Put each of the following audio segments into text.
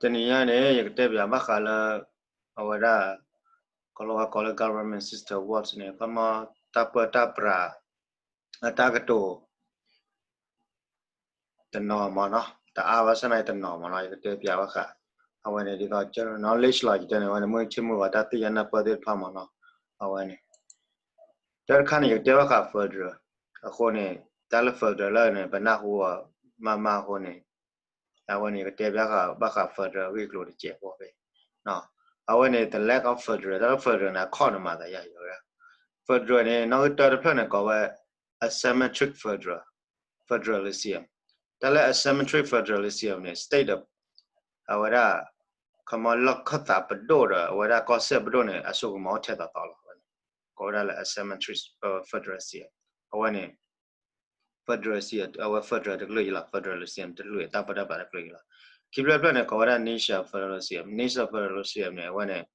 တနံၤညါန့ၣ် ယကတဲပၠးဘၣ်ဃးလၢ အဝဲဒၣ် ကီၢ်လီၤဝါကိးလၢ government system what န့ၣ် ခီမီ တၢ်ပၢတၢ်ပြး အတၢ်ကတိၤ တနီၤမ့ၢ်နီၤ, တအါဘၣ်ဆၣ်သနာ်က့တနီၤမ့ၢ်နီၤ, ယကတဲပၠးဘၣ်ဃး အဝဲန့ၣ်ဒ်သိး general knowledge လီၤ ယတဲန့ၣ် အဝဲန့ၣ် မ့ၢ်ဆိကမိၣ်ဘၣ်တၢ်သ့ၣ်ညါနၢ်ပၢၢ်သ့ၣ်တဖၣ်မ့ၢ်နီၤ, အဝဲန့ၣ် တၢ်တခါန့ၣ် ယကတဲဘၣ်ဃး federal အဃိန့ၣ် တၢ်လၢ federal လၢန့ၣ် ပနၢ်ဟူအီၤမးမးအဃိန့ၣ် အဝဲန့ၣ် ယကတဲပၠးဃး ဘၣ်ဃး federal အဂ့ၢ်ကျိၤတစဲးဖိဖဲ အဝဲန့ၣ် the lack of federal တၢ်လၢ federal န့ၣ် အခီၣ်န့ၣ်မၤသးယါယီၤဝဲဒၣ် federal န့ၣ် နီၣ်ဂံၢ်တၢတဖျၢၣ်န့ၣ် ကိးဝဲ asymmetric federal federalism တၢ်လၢ asymmetric federalism န့ၣ် state ဒီး အဝဲဒၣ် ခီမီလီၢ်ခၢၣ်သးပဒိၣ်ဒီး အဝဲဒၣ်ကီၢ်စဲၣ်ပဒိၣ်န့ၣ် အစိကမီၤအိၣ်ထဲသိးသိးလီၤ အဝဲန့ၣ် ကိးဝဲဒၣ်လၢ asymmetric federalism အဝဲန့ၣ် federalism အဝဲ federal တကလုာ်ယလီၤ federalism တကလုာ် တၢ်ပၢတၢ်ပြးတကလုာ်ယလီၤ ခံဖျၢၣ်တဖျၢၣ်န့ၣ် ကိးဝဲဒၣ် nation federalism nation federalism န့ၣ် အဝဲန့ၣ်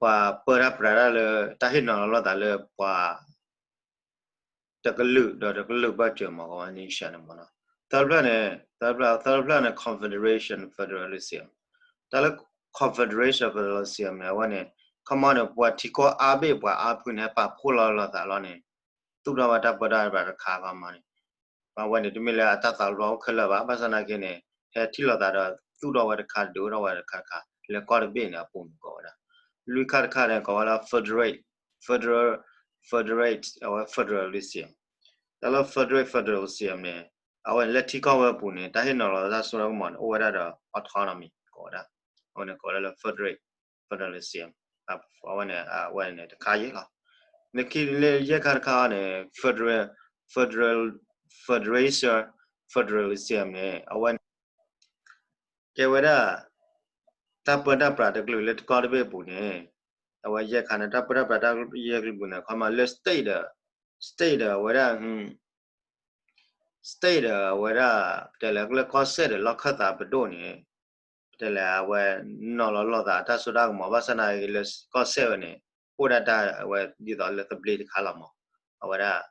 ပှၤပၢတၢ်ပြးတၢ်လၢ တၢ်ဟ့ၣ်နီၤလီၤလိာ်သးလၢပှၤ တကလုာ်ဒီးတကလုာ်ဘၢၣ်စၢၤမ့ၢ် ကိးဝဲ nation န့ၣ်မ့ၢ်နီၤ, သၢဖျၢၣ်န့ၣ် သၢဖျၢၣ် သၢဖျၢၣ်န့ၣ် confederation federalism တၢ်လၢ confederation federalism န့ၣ် အဝဲန့ၣ် ခီမီန့ၣ် ပှၤထံကီၢ်အါဘ့ၣ်ပှၤအါဖုန့ၣ် ဟဲပာ်ဖှိၣ်လီၤလိာ်သးလီၤန့ၣ် သူၣ်ထီၣ်ဝဲတၢ်ပၢတၢ်ပြးတခါခီမီန့ၣ် အဝဲန့ၣ် တမ့ၢ်လၢအတၢ်သးလီအိၣ်ခဲလၢာ်ဘၣ် ဘၣ်ဆၣ်သနာ်က့န့ၣ် ဟဲထံၣ်လိာ်သးဒီး သူၣ်ထီၣ်ဝဲတခါ ဒုးအိၣ်ထီၣ်ဝဲတခါတခါ လၢကီၢ်တဘ့ၣ်န့ၣ် အပူၤန့ၣ်ကိးဝဲဒၣ် လွံၢ်ခါတခါန့ၣ် ကိးဝဲဒၣ် federate federal federate အဝဲ federalism တၢ်လၢ federate federalism န့ၣ် အဝဲန့ၣ်လၢထံကီၢ်ဝဲအပူၤန့ၣ် တၢ်ဟ့ၣ်နီၤလီၤတၢ်စိတၢ်ကမီၤန့ၣ် အိၣ်ဝဲဒၣ်ဒီး autonomy ကိးဝဲဒၣ် အဝဲန့ၣ်ကိးဝဲဒၣ်လၢ federate federalism အဝဲန့ၣ် အဝဲန့ၣ်တခါယဲၢ်လီၤ. လၢခံလၢယဲၢ်ခါတခါန့ၣ် federal federal federation federalism န့ၣ် အဝဲန့ၣ် ကဲဝဲဒၣ် တၢ်ပၢတၢ်ပြးတကလုာ်လၢကီၢ်တဘ့ၣ်အပူၤန့ၣ် အဝဲယဲၢ်ခါန့ၣ် တၢ်ပၢတၢ်ပြးတၢ်ယဲၢ်ကလုာ်ပူၤန့ၣ် ခီမီလၢ state ဒီး state ဒီး အဝဲဒၣ် state ဒီး အဝဲဒၣ် ပတဲလဲၣ်လၢကီၢ်စဲၣ်ဒီးလီၢ်ခၢၣ်သးပဒိၣ်န့ၣ် ပတဲလဲၣ် အဝဲနီၤလီၤလိာ်သးတၢ်စိတၢ်ကမီၤ ဘၣ်ဆၣ်သနာ်က့လၢကီၢ်စဲၣ်ဝဲန့ၣ် အိၣ်ဒၣ်တၢ်အဝဲဒ်သိးလၢသဘျ့တခါလီၤမး အဝဲဒၣ်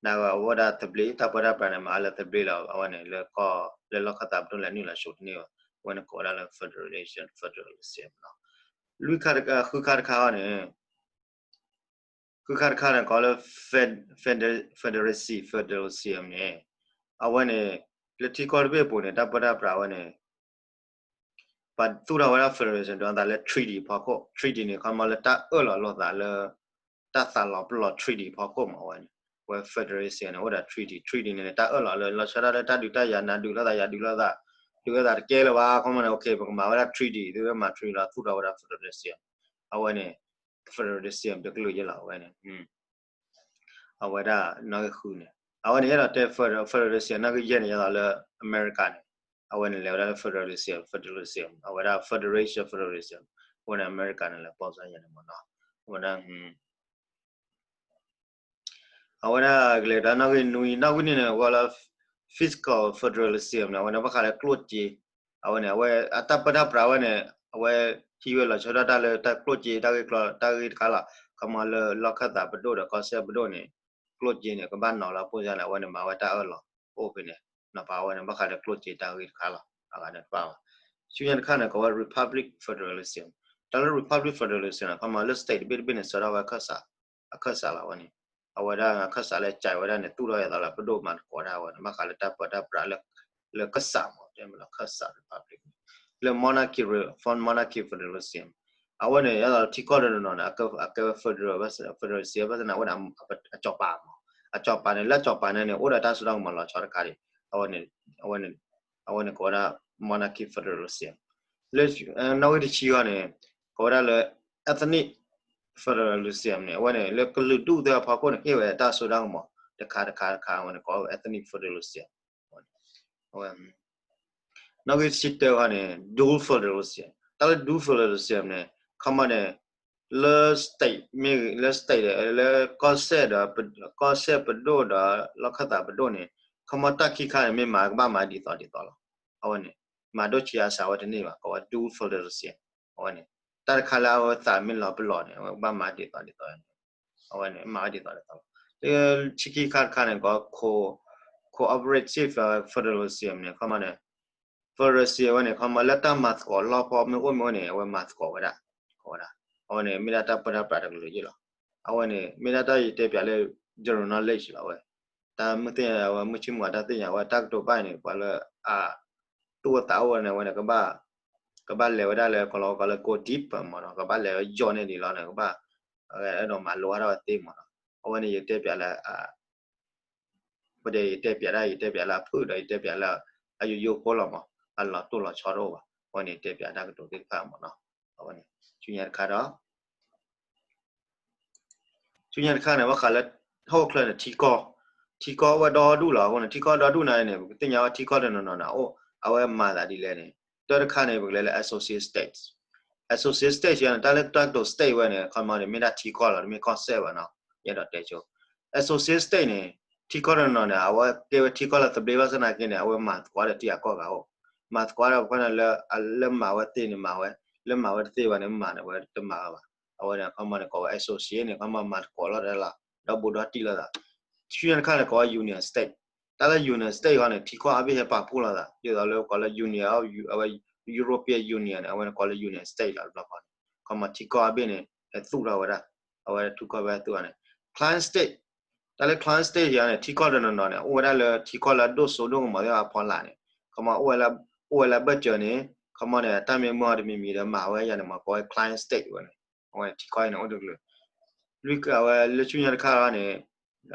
နဝဲအိၣ်ဒၣ်သဘျ့ တၢ်ပၢတၢ်ပြးန့ၣ် မၤလၢသဘျ့လီၤ အဝဲန့ၣ် လၢကီၢ်လၢလီၢ်ခၢၣ်သးပဒိၣ်လဲၤနုာ်လီၤဆူတန့ၢ်ဘၣ် အဝဲန့ၣ်ကိးဝဲဒၣ်လၢ federation federalism လီၤ. လွံၢ်ခါတခါ ဃုခါတခါန့ၣ် ဃုခါတခါန့ၣ် ကိးလၢ fed- federacy federalism န့ၣ် အဝဲန့ၣ် လၢထံကီၢ်တဘ့ၣ်အပူၤန့ၣ် တၢ်ပၢတၢ်ပြးဝဲန့ၣ် ပှၤသူၣ်ထီၣ်ဝဲဒၣ် federation ဒ်သိးလၢ treaty ဖီခိၣ် treaty န့ၣ် ခီမီလၢတၢ်အၢၣ်လီၤလိာ်သးလၢ တၢ်သးလီၤပလီၢ် treaty ဖီခိၣ်မး အဝဲန့ၣ် ဝဲ federation န့ၣ် အိၣ်ဒီး treaty treaty န့ၣ် တၢ်အၢၣ်လီၤလၢ လီၤဆီဒၣ်တၢ်လၢတၢ်ဒုးတၢ်ယၤ နၤဒုးလိာ်သး ယၤဒုးလိာ်သး ဒုးလိာ်သးတကဲလၢၤဘၣ် ခီမီန့ၣ် okay ပကမၤဝဲဒၣ် treaty သုဝဲမၤ treaty လီၤ သူၣ်ထီၣ်ဝဲဒၣ် federation အဝဲန့ၣ် federalism တကလုာ်ယဲၢ်လီၤ အဝဲန့ၣ် အဝဲဒၣ်နီၣ်ဂံၢ်ဃုန့ၣ် အဝဲန့ၣ်အဲၣ်ဒိးတဲ federal federalism နီၣ်ဂံၢ်ယဲၢ်န့ၣ် ယသးလၢ America န့ၣ် အဝဲန့ၣ်လဲၤဝဲဒၣ်လၢ federalism federalism အဝဲဒၣ် federation federalism အဃိန့ၣ် America န့ၣ်လဲၤပိာ်စၢ်ယဲၢ်န့ၣ်မ့ၢ်နီၤ အဝဲဒၣ် အဝဲဒၣ်ကလဲၤတၢ်နီၣ်ဂံၢ်နွံ နီၣ်ဂံၢ်နွံန့ၣ် အဝဲလၢ fiscal federalism န့ၣ် အဝဲန့ၣ်ဘၣ်ဃးလၢကျိၣ်စ့ အဝဲန့ၣ် အဝဲအတၢ်ပၢတၢ်ပြးဝဲန့ၣ် အဝဲဟံးဝဲလီၤဆီဒၣ်တၢ်လၢတၢ်ကျိၣ်စ့တၢ်ဂ့ၢ်ကျိၤ တၢ်ဂ့ၢ်တခါလီၤ ခီမီလၢလီၢ်ခၢၣ်သးပဒိၣ်ဒီးကီၢ်စဲၣ်ပဒိၣ်န့ၣ် ကျိၣ်စ့န့ၣ် ကဘၣ်နီၤလီၤပိာ်စၢ်န့ၣ် အဝဲန့ၣ်မၤဝဲတၢ်အၢၣ်လီၤအိၣ်ဖဲန့ၣ် နီၤပာ်ဝဲန့ၣ် ဘၣ်ဃးလၢကျိၣ်စ့တၢ်ဂ့ၢ်တခါလီၤ အဂၤန့ၣ်တဖၣ်ဘၣ် ဆူညါတခါန့ၣ် ကိးဝဲ republic federalism တၢ်လၢ republic federalism န့ၣ် ခီမီလၢ state တဘ့ၣ်တဘ့ၣ်န့ၣ် စၢၤထီၣ်ဝဲခၢၣ်စး အခၢၣ်စးလီၤဝဲန့ၣ် အဝဲဒၣ်အခၢၣ်စးလၢကၠဲးဝဲဒၣ်န့ၣ် သူၣ်ထီၣ်ယသးလၢပဒိၣ်မၤသကိးတၢ်ဝဲန့ၣ် ဘၣ်ဃးလၢတၢ်ပၢတၢ်ပြးလၢ လၢကစၢ်မး တဲမ့ၢ်လီၤ ခၢၣ်စး republic လၢ monarchy federal- monarchy federalism အဝဲန့ၣ် ယသးလၢထံကီၢ်တနီၤနီၤန့ၣ် အကဲဝဲ federal federal စံးဘၣ်ဆၣ်န့ၣ် အဝဲန့ၣ် အစီၤပၤမး အစီၤပၤန့ၣ် လၢအစီၤပၤန့ၣ်န့ၣ် အိၣ်ဒီးတၢ်စိတၢ်ကမီၤလီၤဆီတခါဒံး အဝဲန့ၣ် အဝဲန့ၣ် အဝဲန့ၣ်ကိးဝဲဒၣ် monarchy federalism လၢ နီၣ်ဂံၢ်တဆံဃီန့ၣ် ကိးဝဲဒၣ်လၢ ethnic federalism န့ၣ် အဝဲန့ၣ် လၢကလုာ်ဒူၣ်သ့ၣ်တဖၣ်ဖီခိၣ်န့ၣ် ဟ့ၣ်ဝဲတၢ်စိတၢ်ကမီၤ တခါတခါတခါ အဝဲန့ၣ်ကိးဝဲ ethnic federalism အဝဲ နီၣ်ဂံၢ်တဆံတၢဃီန့ၣ် dual federalism တၢ်လၢ dual federalism န့ၣ် ခီမီန့ၣ် လၢ state မ့ၢ်ဂ့ၤ လၢ state ဒီး လၢကီၢ်စဲၣ်ဒီး ကီၢ်စဲၣ်ပဒိၣ်ဒီး လီၢ်ခၢၣ်သးပဒိၣ်န့ၣ် ခီမီတၢ်ခံခါန့ၣ် မ့ၢ်မၤကဘၣ်မၤဒ်သိးဒ်သိးလီၤ. အဝဲန့ၣ် မၤဒိၣ်ဆံးအါစှၤဝဲတန့ၢ်ဘၣ် ကိးဝဲ dual federalism အဝဲန့ၣ် တၢ်တခါလၢအဝဲသးမ့ၢ်လီၤပလီၢ်န့ၣ် အဝဲကဘၣ်မၤဒ်သိးဒ်သိး အဝဲန့ၣ် မၤဝဲဒ်သိးဒ်သိးလီၤ. ဆံခံခါတခါန့ၣ် ကိး co- cooperative federalism န့ၣ် ခီမီန့ၣ် Pharisee အဝဲန့ၣ် ခီမီလၢတၢ်မၤသကိးလီၢ်ဖီမ့ၢ်အိၣ်မ့ၢ်အိၣ်န့ၣ် အဝဲမၤသကိးဝဲဒၣ်, ဝဲဒၣ်, အဝဲန့ၣ် မ့ၢ်ဒၣ်တၢ်ပၢတၢ်ပြးတကလုာ်ယ့ၣ်လီၤ. အဝဲန့ၣ် မ့ၢ်ဒၣ်တၢ်ယတဲပၠးလၢ general knowledge လီၤဝဲ, တၢ်မုၢ်သ့ၣ်ညါဝဲ မုၢ်ဆ့ၣ်မုၢ်ဂီၤတၢ်သ့ၣ်ညါဝဲ တၢ်ကတိၤဘၣ်န့ၣ် ပှၤလၢ အ သူၣ်အိၣ်သးအိၣ်ဝဲန့ၣ် အဝဲန့ၣ် ကဘၣ်လဲၤဝဲဒၣ်လၢ ကလီကီလၢ go deeper မ့ၢ်နီၤ, ကဘၣ်လဲၤဝဲယိာ်န့ၢ်ဒံးလီၤန့ၣ် ကဘၣ် အဲၣ်ဒိးမၤလိအါထီၣ်ဝဲသ့မ့ၢ်နီၤ. အဝဲန့ၣ် ယတဲပၠးလၢ ပဒဲယတဲပၠးဒၣ် ယတဲပၠးလၢအဖုၣ်ဒီး ယတဲပၠးလၢ အယိယိဖိလီၤမး, အလီၤတိၢ်လီၤဆီတအိၣ်ဘၣ်. အဝဲန့ၣ် တဲပၠးတၢ်ကတိၤသ့ၣ်တဖၣ်မ့ၢ်နီၤ. အဝဲန့ၣ် ဆူညါတခါဒီး ဆူညါတခါန့ၣ် ဘၣ်ဃးလၢ ဟီၣ်ခိၣ်ချၢန့ၣ် ထံကီၢ်, ထံကီၢ်အိၣ်ဝဲဒီဒူၣ်လီၤ. အဃိန့ၣ် ထံကီၢ်ဒီဒူၣ်န့ၣ်န့ၣ် ပကသ့ၣ်ညါဝဲထံကီၢ်တနီၤနီၤန့ၣ် အအိၣ် အဝဲမၤသးဒ်လဲၣ်န့ၣ် တၢ်တခါန့ၣ် ပကလဲၤလၢ associate state, associate state န့ၣ် တၢ်လၢတၢ်ကတိၤ state ဝဲန့ၣ် ခီမီန့ၣ် မ့ၢ်ဒၣ်ထံကီၢ်လီၤ, တမ့ၢ်ကီၢ်စဲၣ်ဘၣ်နီၤ, ယအဲၣ်ဒိးတဲဆိ associate state န့ၣ် ထံကီၢ်တနီၤနီၤန့ၣ် အဝဲကဲဝဲထံကီၢ်လၢသဘျ့ဘၣ်ဆၣ်သနာ်က့န့ၣ် အဝဲမၤသကိးဒီးတံၤအကီၢ်ဂၤအိၣ်, မၤသကိးဒီးပှၤန့ၣ်လၢ လၢမၤဝဲသ့န့ၣ်မၤဝဲ, လၢမၤဝဲတသ့ဘၣ်န့ၣ် မၤန့ၣ်ဝဲတမၤဝဲဘၣ်. အဝဲန့ၣ် ခီမီန့ၣ် ကိးဝဲ associate န့ၣ် ခီမီမၤသကိးလီၤတၢ်လီၤ, ဒီဘူးဒီတံၢ်လိာ်သး. ဆူညါတခါန့ၣ် ကိးဝဲ union state, တၢ်လၢ union state ဃီန့ၣ် ထံကီၢ်အါဘ့ၣ်ဟဲပာ်ဖှိၣ်လိာ်သး ဒ်သိးလၢကိးလၢ union, အဝဲ European Union န့ၣ် အဝဲန့ၣ်ကိးလၢ union state လီၤ တဘျီဃီန့ၣ် ခီမီထံကီၢ်အါဘ့ၣ်န့ၣ် ဟဲသူၣ်ထီၣ်ဝဲဒၣ်, အဝဲထံကီၢ်ဘ့ၣ်ဟဲသူၣ်ထီၣ်န့ၣ် client state, တၢ်လၢ client state ဃီန့ၣ် ထံကီၢ်တနီၤနီၤန့ၣ် အိၣ်ဝဲဒၣ်လၢထံကီၢ်လၢအဒိၣ်စိဒိၣ်ကမီၤသ့ၣ်တဖၣ်အဖီလာ်န့ၣ် ခီမီ အိၣ်ဝဲလၢအဘၢၣ်စၢၤန့ၣ် ခီမီန့ၣ် တၢ်မ့ၢ်မုၢ်အီၤတမံၤမံၤဒီးမၤဝဲယၤန့ၣ်မး ကိးဝဲ client state ဝဲန့ၣ်, အဝဲန့ၣ်ထံကီၢ်အံၤန့ၣ်အိၣ်တကလုာ်, လွံၢ်ကဝဲလၢဆူညါတခါန့ၣ်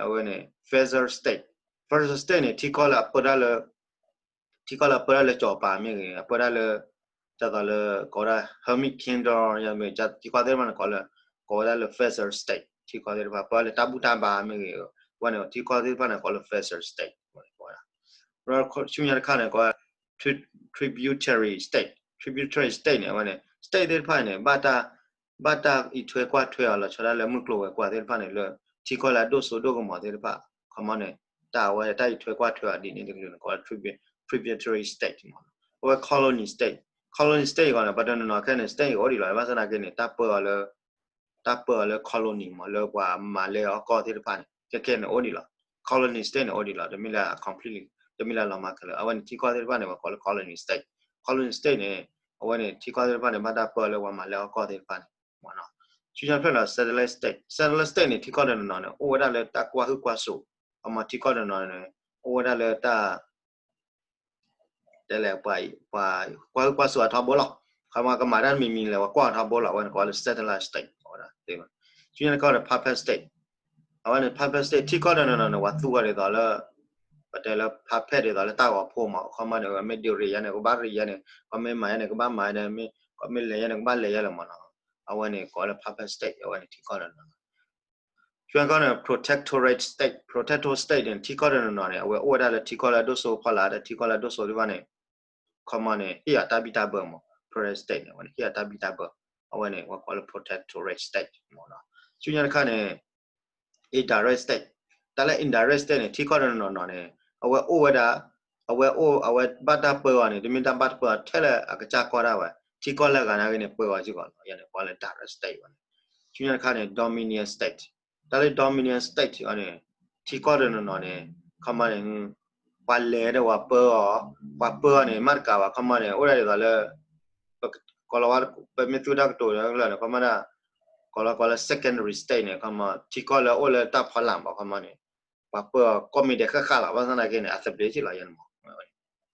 အဝဲန့ၣ် federal state, federal state န့ၣ် ထံကီၢ်လၢအပၢတၢ်လၢ ထံကီၢ်လၢအပၢတၢ်လၢစီၤပၤမ့ၢ်ဂ့ၤ, အပၢတၢ်လၢ ဒ်သိးလၢ ကိးဝဲဒၣ် hermit kingdom မ့ၢ် ထံကီၢ်သ့ၣ်တဖၣ်န့ၣ် ကိးလၢ ကိးဝဲဒၣ်လၢ federal state ထံကီၢ်သ့ၣ်တဖၣ် ပၢလၢတၢ်ဘူၣ်တၢ်ဘါမ့ၢ်ဂ့ၤ, အဝဲန့ၣ် ထံကီၢ်သ့ၣ်တဖၣ်န့ၣ် ကိးလၢ federal state ဝဲန့ၣ်ကိးဝဲဒၣ်, ဒီးဆူညါတခါန့ၣ် ကိးဝဲ tri- tributary state, tributary state န့ၣ် အဝဲန့ၣ် state သ့ၣ်တဖၣ်န့ၣ် ဘၣ်တၢ် ဘၣ်တၢ်အံးထွဲကွၢ်ထွဲအီၤလီၤဆီဒၣ်လၢမုၢ်ကျိၤဝဲၤကွာ်သ့ၣ်တဖၣ်န့ၣ်လၢ ထံကီၢ်လၢအဒိၣ်စိဒိၣ်ကမီၤသ့ၣ်တဖၣ် ခီမီန့ၣ် တၢ်အဝဲတၢ်အံးထွဲကွၢ်ထွဲအီၤဒ်န့ၣ်တကလုာ်န့ၣ် ကိးလၢ tributary state မ့ၢ်နီၤ. အဝဲ colony state, colony state အံၤန့ၣ် ပှၤတနီၤနီၤခဲန့ၣ် state အိၣ်ဒံးလီၤ ဘၣ်ဆၣ်သနာ်က့န့ၣ် တၢ်ပၢအီၤလၢ တၢ်ပၢအီၤလၢ colony မ့ၢ် လၢပှၤမၤလဲအီၣ်ကီၢ်သ့ၣ်တဖၣ်န့ၣ် ခဲခဲန့ၣ်အိၣ်ဒံးလီၤ. colony state န့ၣ်အိၣ်ဒံးလီၤ တမ့ၢ်လၢအ completely တမ့ၢ်လၢအလီၤမၢ်ခဲလၢာ် အဝဲန့ၣ်ထံကီၢ်သ့ၣ်တဖၣ်န့ၣ် ပှၤကိးလၢ colony state, colony state န့ၣ် အဝဲန့ၣ်ထံကီၢ်သ့ၣ်တဖၣ်န့ၣ် ဘၣ်တၢ်ပၢအီၤလၢပှၤမၤလဲအီၣ်ကီၢ်သ့ၣ်တဖၣ်န့ၣ် မ့ၢ်နီၤ. ဆူညါတဖျၢၣ်ဒီး satellite state, satellite state န့ၣ် ထံကီၢ်တနီၤနီၤန့ၣ် အိၣ်ဝဲဒၣ်လၢတၢ်ကွၢ်ဟုၣ်ကွၢ်စိး, ခီမီထံကီၢ်တနီၤန့ၣ် အိၣ်ဝဲဒၣ်လၢတၢ် တဲလဲၣ် ပှၤ ပှၤကွၢ်ဟုၣ်ကွၢ်စိးအထီဘိလီၤ. ခီမီကမၤတၢ်တမံၤမံၤလဲၣ် ပှၤကွၢ်အထီဘိလီၤ အဝဲန့ၣ်ကိးလၢ satellite state အဝဲဒၣ်သ့ၣ်ဘၣ်. ဆူညါတခါဒီး puppet state, အဝဲန့ၣ် puppet state ထံကီၢ်တနီၤနီၤန့ၣ် ပှၤသူအီၤဒ်သိးလၢ ပတဲလၢ puppet ဒ်သိးလၢတၢ်ဂီၤဖိမ့ၢ် ခီမီန့ၣ် မ့ၢ်ဒုးရ့ၣ်ယၤန့ၣ် ကဘၣ်ရ့ၣ်ယၤန့ၣ် ကမ့ၢ်မၤယၤန့ၣ် ကဘၣ်မၤယၤန့ၣ် မ့ၢ် ကမ့ၢ်လဲၤယၤန့ၣ် ကဘၣ်လဲၤယၤလီၤမ့ၢ်နီၤ. အဝဲန့ၣ်ကိးလၢ puppet state အဝဲန့ၣ်ထံကီၢ်တနီၤနီၤ ဆူညါတခါန့ၣ် protectorate state, protectorate state န့ၣ် ထံကီၢ်တနီၤနီၤန့ၣ် အဝဲအိၣ်ဝဲဒၣ်လၢထံကီၢ်လၢအဒိၣ်စိဖီလာ်ဒီးထံကီၢ်လၢအဒိၣ်စိသ့ၣ်တဖၣ်န့ၣ် ခီမီန့ၣ် ဟ့ၣ်အတၢ်ဘံၣ်တၢ်ဘၢမ့ၢ် protectorate state န့ၣ် အဝဲန့ၣ် ဟ့ၣ်အတၢ်ဘံၣ်တၢ်ဘၢ အဝဲန့ၣ် ပှၤကိးလၢ protectorate state မ့ၢ်နီၤ. ဆူညါတခါန့ၣ် indirect state, တၢ်လၢ indirect state န့ၣ် ထံကီၢ်တနီၤနီၤန့ၣ် အဝဲအိၣ်ဝဲဒၣ် အဝဲအိၣ် အဝဲဘၣ်တၢ်ပၢအီၤန့ၣ် တမ့ၢ်တၢ်ဘၣ်တပၢအီၤထဲလၢအကစၢ်ကီၢ်ဒၣ်ဝဲ ထံကီၢ်လၢအဂၤနာ်က့န့ၣ် ပၢအီၤစ့ၢ်ကီးလီၤ ယၤန့ၣ် ကိးလၢ direct state ဝဲန့ၣ်. ဆူညါတခါန့ၣ် dominion state, တၢ်လၢ dominion state အံၤန့ၣ် ထံကီၢ်တနီၤနီၤန့ၣ် ခီမီန့ၣ် ပှၤလဲၤဒီးပှၤပၢအီၤ ပှၤပၢအီၤန့ၣ် မ့ၢ်တကးဘၣ် ခီမီန့ၣ် အိၣ်ဒၣ်ဒ်သိးလၢ ကိးလီၤဝဲ ပမ့ၢ်သူတၢ်ကတိၤလၢန့ၣ် ခီမီဒၣ် ကိးလီၤကိးလၢ secondary state န့ၣ် ခီမီ ထံကီၢ်လၢအအိၣ်လၢတၢ်ဖီလာ်ဘၣ် ခီမီန့ၣ် ပှၤပၢအီၤကိးမံၤဒဲးဃၣ်ဃၣ်လီၤ ဘၣ်ဆၣ်သနာ်က့န့ၣ် အသဘျ့က့လီၤ ယၤန့ၣ်မ့ၢ်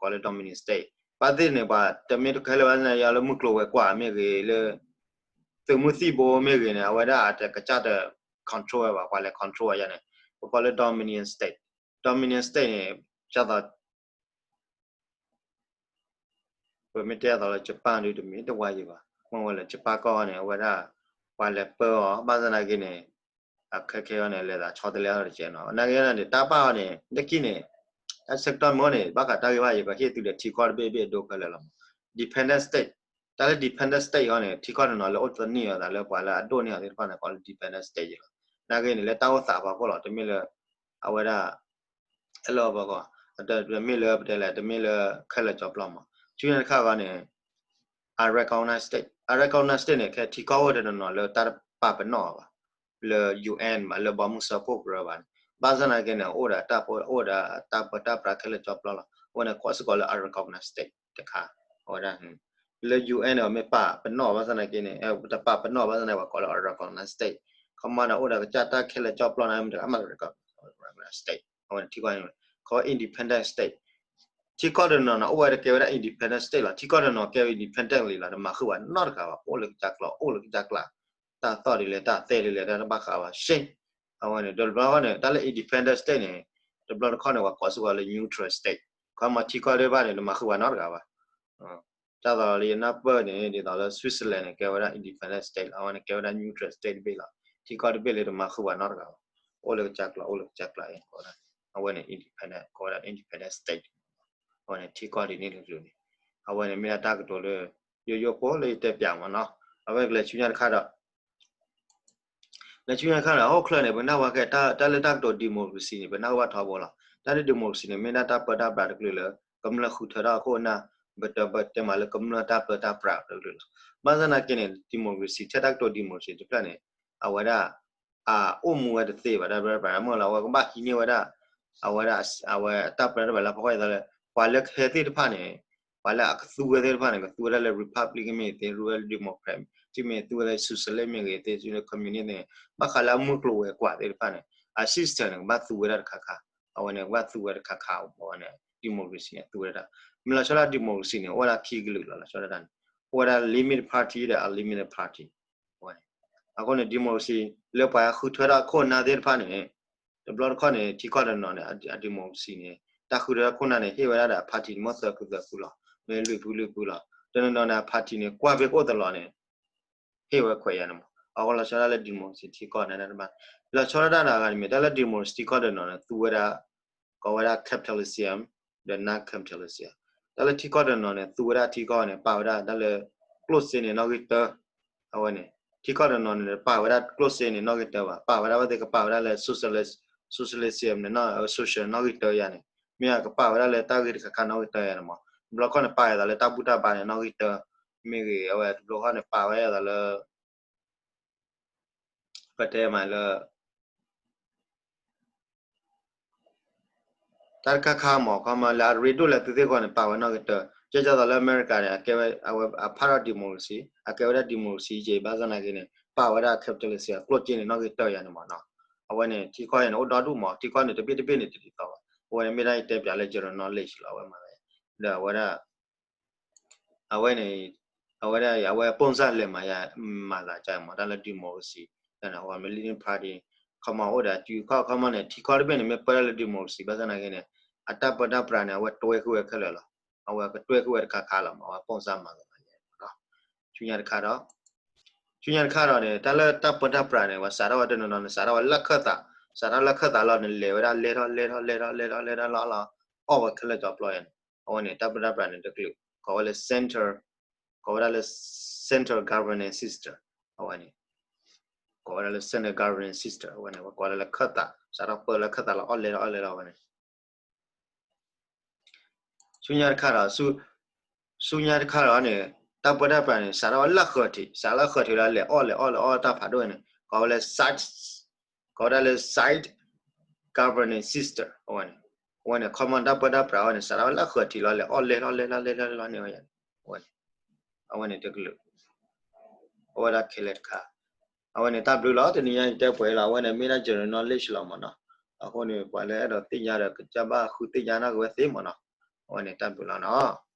ကိးလၢ dominion state ဘၣ်သ့ၣ်န့ၣ် ပှၤတမ့ၢ်တခဲလၢာ်ဘၣ်န့ၣ် ယၤလၢမုၢ်ကျိၤဝဲၤကွာ်မ့ၢ်ဂ့ၤ လၢ သုးမုၢ်သံၣ်ဘိမ့ၢ်ဂ့ၤန့ၣ် အဝဲဒၣ်အတကစၢ်တ control ဝဲဘၣ် ပှၤလဲၤ control ဝဲယၤန့ၣ် ပကိးလၢ dominion state, dominion state န့ၣ် ဒ်သိး ပမ့ၢ်တဲအသိးလၢ Japan ဒုးတမ့ၢ်တဝါယံၤဘၣ် မ့ၢ်ဝဲလၢ Japan ကီၢ်န့ၣ် အဝဲဒၣ် ပှၤလဲၤပၢအီၤ ဘၣ်ဆၣ်သနာ်က့န့ၣ် အခဲခဲအံၤန့ၣ် လဲၤသးဆီတလဲအီၤတကဲးနီၤ နာ်က့န့ၣ် တၢ်ဘၣ်အီၤန့ၣ် လၢခံန့ၣ် တၢ်ဆၢကတီၢ်မ့ၢ်န့ၣ် ဘၣ်ဃးတၢ်ဂ့ၢ်ဘၣ် ယကဟ့ၣ်သုဒီးထံကီၢ်တဘ့ၣ်ဘ့ၣ်အဒိခဲလၢာ်လီၤမး dependent state, တၢ်လၢ dependent state အံၤန့ၣ် ထံကီၢ်တနီၤလၢအိၣ်သန့ၤအသးလၢပှၤလၢအဒိၣ်န့ၢ်အီၤသ့ၣ်တဖၣ်န့ၣ် ကိးလၢ dependent state ယံၤလီၤ နာ်က့န့ၣ် လၢတၢ်အိၣ်သးအဖီခိၣ်လီၤ တမ့ၢ်လၢ အဝဲဒၣ် အဲၣ်လီၤဘၣ်ကီး တမ့ၢ်လၢပတဲလဲၣ် တမ့ၢ်လၢခဲလၢာ်ကၠီပျီမး ဆူညါတခါဂီၢ်န့ၣ် unrecognized state, unrecognized state န့ၣ် ခဲထံကီၢ်အိၣ်တနီၤနီၤလၢတၢ်ပာ်ပနီၣ်အီၤဘၣ် လၢ ယူၣ်အဲၣ် ဘၣ် လၢဘီမုၢ်စၢဖှိၣ်ကရၢဘၣ်န့ၣ် ဘၣ်ဆၣ်သနာ်က့န့ၣ် အိၣ်ဒီးတၢ်ပၢ အိၣ်ဒီးတၢ်ပၢတၢ်ပြးခဲလၢာ်ကၠီပျီလီၤ အဃိန့ၣ် ကိးစ့ၢ်ကီးလၢ unrecognized state တခါ, အဝဲဒၣ် လၢ ယူၣ်အၣ်န့ၣ် မ့ၢ်ပာ်ပနီၣ်ဘၣ်ဆၣ်သနာ်က့န့ၣ် တပာ်ပနီၣ်ဘၣ်ဆၣ်သနာ်က့ ပှၤကိးလၢ recognized state, ခီမီန့ၣ် အိၣ်ဒီးကစၢ်တၢ်ခဲလၢာ်ကၠီပျီန့ၣ် မ့ၢ်တဂၤမး recognized state အဝဲန့ၣ် ထံကီၢ်န့ၣ် ခီ independent state, ထံကီၢ်တနီၤနီၤ အိၣ်ဝဲတကဲဝဲဒၣ် independent state လီၤ, ထံကီၢ်တနီၤကဲဝဲ independent လံလီၤ, တမၤဃုာ်ဘၣ်နီတဂၤဘၣ်, အိၣ်လၢကစၢ်ကျိာ် အိၣ်လၢကစၢ်ကျိာ်, တၢ်သီၣ်ဒ်လဲၣ် တၢ်သဲဒ်လဲၣ် တၢ်တဘၣ်ဃးဘၣ် ရှ့, အဝဲန့ၣ် တဘျီဃီန့ၣ် တၢ်လၢ independent state န့ၣ် တဘျီတခီၣ်န့ၣ် ပှၤကိးစ့ၢ်ကီးလၢ neutral state, ခီမီထံကီၢ်သ့ၣ်တဖၣ်န့ၣ် တမၤဃုာ်ဘၣ်နီတဂၤဘ၁ၣ် တၢ်သိးလၢယနၢ်ပၢၢ်န့ၣ် ဒ်သိးလၢ Switzerland န့ၣ် ကဲဝဲဒၣ် independent state လီၤ, အဝဲန့ၣ်ကဲဝဲဒၣ် neutral state တဘ့ၣ်လီၤ, ထံကီၢ်တဘ့ၣ်လၢတမၤဃုာ်ဘၣ်နီတဂၤဘၣ်, အိၣ်လၢကစၢ်ကျိာ် အိၣ်လၢကစၢ်ကျိာ်အံၤ ကိးဝဲဒၣ်, အဝဲန့ၣ် independent ကိးဝဲဒၣ် independent state, အဝဲန့ၣ်ထံကီၢ်ဒ်န့ၣ်တကလုာ်န့ၣ်, အဝဲန့ၣ်မ့ၢ်ဒၣ်တၢ်ကတိၤလၢ ယိယိဖိလၢယတဲပၠးမးနီၤ, အဝဲကလဲၤဆူညါတခါဒီး လၢဆူညါတခါဒီး ဟီၣ်ခိၣ်ချၢန့ၣ် ပနၢ်ဟူဝဲခဲ တၢ်လၢတၢ်ကတိၤ democracy န့ၣ် ပနၢ်ဟူဘၣ်ထီဘိလီၤ, တၢ်လၢ democracy န့ၣ် မ့ၢ်ဒၣ်တၢ်ပၢတၢ်ပြးတကလုာ်လၢ ကမျၢၢ်ဃုထၢထီၣ်အခိၣ်အနၢ် ပတဲပတဲမးလၢကမျၢၢ်တၢ်ပၢတၢ်ပြးတကလုာ်လီၤ, ဘၣ်ဆၣ်သနာ်က့န့ၣ် democracy ထဲတၢ်ကတိၤ democracy တဖျၢၣ်န့ၣ် အဝဲဒၣ် အအိၣ်မူဝဲတသ့ဘၣ် တၢ်ပၢတၢ်ပြး မ့ၢ်လီၤ အဝဲကဘၣ်ဟံးန့ၢ်ဝဲဒၣ် အဝဲဒၣ် အဝဲတၢ်ပၢတၢ်ပြးလၢဖီခိၣ်အသးလၢ ပှၤလၢကဟဲသ့ၣ်တဖၣ်န့ၣ် ပှၤလၢအကသူဝဲသ့ၣ်တဖၣ်န့ၣ် ကသူဝဲဒၣ်လၢ republic မ့ၢ်ဂ့ၤသ့ သူဝဲလၢ democrat မ့ၢ်ဂ့ၤ သူဝဲလၢ socialist မ့ၢ်ဂ့ၤသ့ သူဝဲလၢ communist သ့ၣ်န့ၣ် ဘၣ်ဃးလၢအမုၢ်ကျိၤဝဲၤကွာ်သ့ၣ်တဖၣ်န့ၣ် အ system န့ၣ် ကဘၣ်သူဝဲဒၣ်တခါခါ, အဝဲန့ၣ် ကဘၣ်သူဝဲတခါခါ အဝဲန့ၣ် democracy န့ၣ် သူဝဲဒၣ်, မ့ၢ်လီၤဆီဒၣ် democracy န့ၣ် အိၣ်ဝဲဒၣ်ခံကလုာ်လီၤ လီၤဆီဒၣ်တၢ်န့ၣ် အိၣ်ဝဲဒၣ် limited party ဒီး unlimited party အဝဲန့ၣ်, အဃိန့ၣ် democracy လၢပှၤဃုထၢထီၣ်အခိၣ်အနၢ်သ့ၣ်တဖၣ်န့ၣ် တဘျီတခီၣ်န့ၣ် ထံကီၢ်တနီၤန့ၣ် အ democracy န့ၣ် တၢ်ဃုထၢထီၣ်ခိၣ်နၢ်န့ၣ် ဟ့ၣ်ဝဲဒၣ်ဒီး party န့ၣ် မ့ၢ်သၢဖုသၢဖုလီၤ, မ့ၢ်လွံၢ်ဖုလွံၢ်ဖုလီၤ, တနီၤနီၤန့ၣ် party န့ၣ် ကွၢ်ဖဲကအိၣ်သလီၤန့ၣ် ဟ့ၣ်ဝဲခွဲးယာ်န့ၣ်မး, အဃိလီၤဆီဒၣ်လၢ democracy ထံကီၢ်န့ၣ်တဘၣ်, လီၤဆီဒၣ်တၢ်တဂၤန့ၣ်မ့ၢ် တၢ်လၢ democracy ထံကီၢ်တနီၤန့ၣ် သူဝဲဒၣ် ကိးဝဲဒၣ် capitalism ဒီး non-capitalism, တၢ်လၢထံကီၢ်တနီၤန့ၣ် သူဝဲဒၣ်ထံကီၢ်န့ၣ် ပာ်ဝဲဒၣ်တၢ်လၢ ကျိၣ်စ့န့ၣ် နီၣ်ဂံၢ်တၢ, အဝဲန့ၣ် ထံကီၢ်တနီၤန့ၣ် ပာ်ဝဲဒၣ်ကျိၣ်စ့န့ၣ် နီၣ်ဂံၢ်တၢဘၣ်, ပာ်ဝဲဒၣ်ဝဲသ့ၣ်ကပာ်ဝဲဒၣ်လၢ socialist, socialism န့ၣ် social နီၣ်ဂံၢ်တၢယၤန့ၣ်, မ့ၢ်ကပာ်ဝဲဒၣ်လၢတၢ်ဂ့ၢ်တခါခါနီၣ်ဂံၢ်တၢယၤန့ၣ်မး, တဘျီခီၣ်န့ၣ် ပာ်ဝဲဒၣ်လၢတၢ်ဘူၣ်တၢ်ဘါန့ၣ် နီၣ်ဂံၢ်တၢ, မ့ၢ်ဂ့ၤ အဝဲတဘျီခီၣ်န့ၣ် ပာ်ဝဲဒၣ်လၢ ပတဲမးလၢ တၢ်တခါခါမး ခီမီလၢအရ့ဒိၣ်လၢသုသ့ၣ်ဃီန့ၣ် ပာ်ဝဲနီၣ်ဂံၢ်တၢ, ကဲကသိးလၢအမဲရကၤန့ၣ် အကဲဝဲ အဝဲအ part of democracy အကဲဝဲဒၣ် democracy ယဲ ဘၣ်ဆၣ်သနာ်က့န့ၣ် ပာ်ဝဲဒၣ် capitalism အကျိၣ်စ့န့ၣ် နီၣ်ဂံၢ်တၢယၤန့ၣ်မးနီၤ, အဝဲန့ၣ် ထံကီၢ်အံၤန့ၣ် အိၣ်ဒီဒူၣ်မး ထံကီၢ်န့ၣ် တဘ့ၣ်တဘ့ၣ်န့ၣ် တဒ်သိးဘၣ်, အဝဲန့ၣ်မ့ၢ်ဒၣ်ယတဲပၠးလၢ general knowledge လီၤ အဝဲမး, ဒီးအဝဲဒၣ် အဝဲန့ၣ် အဝဲဒၣ် အဝဲ ပုံစံ လဲၤမၤယၤ မၤသးကါမး တၢ်လၢ democracy တၢ်န့ၣ် အဝဲ ruling party ခီမီအိၣ်ဒီး ခီမီန့ၣ် ထံကီၢ်တဘ့ၣ်န့ၣ် မ့ၢ်ပၢတၢ်လၢ democracy ဘၣ်ဆၣ်သနာ်က့န့ၣ် အတၢ်ပၢတၢ်ပြးန့ၣ် အဝဲတွဲဃုာ်ဝဲခဲလၢာ်လီၤ, အဝဲကတွဲဃုာ်ဝဲတခါခါလီၤမး အဝဲ ပုံစံ မၤသးမၤယၤ ဆူညါတခါဒီး ဆူညါတခါဒီးန့ၣ် တၢ်လၢတၢ်ပၢတၢ်ပြးန့ၣ် ပှၤစးထီၣ်ဝဲတနီၤနီၤန့ၣ် စးထီၣ်ဝဲလၢခၢၣ်သး, စးထီၣ်လၢခၢၣ်သးလီၤန့ၣ် လဲၤဝဲဒၣ်လဲၤထီၣ်လဲၤထီၣ်လဲၤထီၣ်လဲၤထီၣ်လဲၤထီၣ်လဲၤထီၣ်လီၤလီၤ အီၣ်ဝဲခဲလၢာ်ကၠီပျီယၤန့ၣ်, အဝဲန့ၣ် တၢ်ပၢတၢ်ပြးန့ၣ်တကလုာ် ကိးဝဲလၢ center, ကိးဝဲဒၣ်လၢ center governing system, အဝဲန့ၣ် ကိးဝဲဒၣ်လၢ center governing system အဝဲန့ၣ် ပှၤကိးဝဲဒၣ်လၢခၢၣ်သး, စးထီၣ်ပၢလၢခၢၣ်သးလီၤ အီၣ်လဲၤထီၣ်အီၣ်လဲၤထီၣ်ဝဲန့ၣ် ဆူညါတခါဒီး ဆူညါတခါဒီးန့ၣ် တၢ်ပၢတၢ်ပြးန့ၣ် စးထီၣ်ဝဲလၢဃၢၤထံး, စးထီၣ်လၢဃၢၤထံးလီၤ လဲၤအီၣ်လဲၤအီၣ်လဲၤအီၣ်တၢ်ဖးဒိၣ်န့ၣ် ကိးဝဲလၢ site, ကိးဝဲဒၣ်လၢ site governing system အဝဲန့ၣ်, အဝဲန့ၣ် ခီမီ တၢ်ပၢတၢ်ပြးဝဲန့ၣ် စးထီၣ်ဝဲလၢဃၢၤထံးလီၤ လဲၤအီၣ်လဲၤထီၣ်လဲၤထီၣ်လဲၤထီၣ်လဲၤထီၣ်န့ၣ်ဝဲန့ၣ်, အဝဲန့ၣ်တကလုာ် အဝဲဒၣ်ခဲလၢာ်တခါ, အဝဲန့ၣ်တၢ်ဘျုးလီၤ တနံၤညါယတဲပှဲၤလီၤ အဝဲန့ၣ်မ့ၢ်ဒၣ် general knowledge လီၤမးနီၤ, အဃိန့ၣ် ပှၤလၢအဲၣ်ဒိးသ့ၣ်ညါဒီး ကစၢ်ဘၣ်ဃုသ့ၣ်ညါနီၢ်က့ၤဝဲသ့မးနီၤ, အဝဲန့ၣ်တၢ်ဘျုးလီၤနီၤ